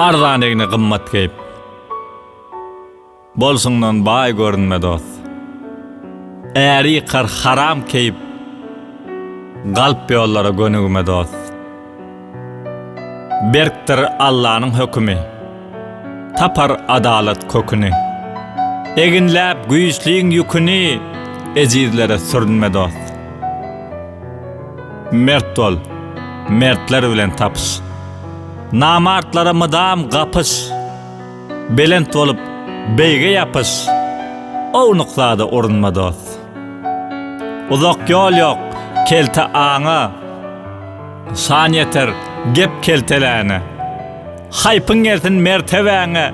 Arzan egne gymmat geýip. Bolşuňdan baý görünme dost. Äri ýykar haram keýp. Galp ýollara gönügme dost. Berkdir Allanyň hökümi. Tapar adalat köküni. Eginläp güýçliň ýüküni ejizlere sürünme dost. Mert bol, mertler bilen tapyş. Namartlara mydam gapyş. Belent bolup, beýge ýapyş, Ownuk zada urunma dost. Uzak ýol ýok, kelte aňa, Şan ýeter gep kelteläne. Haýpyň gelsin mertebäňe,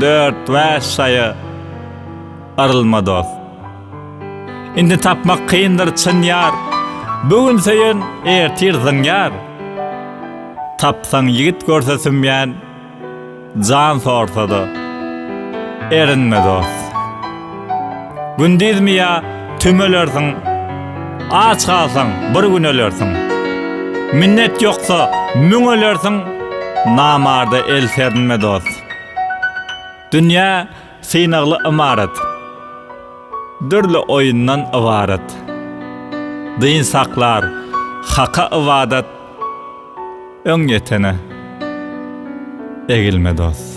Dört-bäş şaýa yrylma dost. Indi tapmak kyndyr çyn ýar, Bu gün söýen ertir zyňýar. Tapsaň ýigit görse sümýän, Jan sorsa-da, erinme dost. Gündizmi ýa tüm ölersiň, Aç galsaň, bir gün ölersiň. Minnet ýoksa, müň ölersiň, Namarda el serinme dost. Dünýä synagly ymarat, Dürli oýundan ybarat. Dyn saklar Haka ybadat, Öň ýetene egilme dost.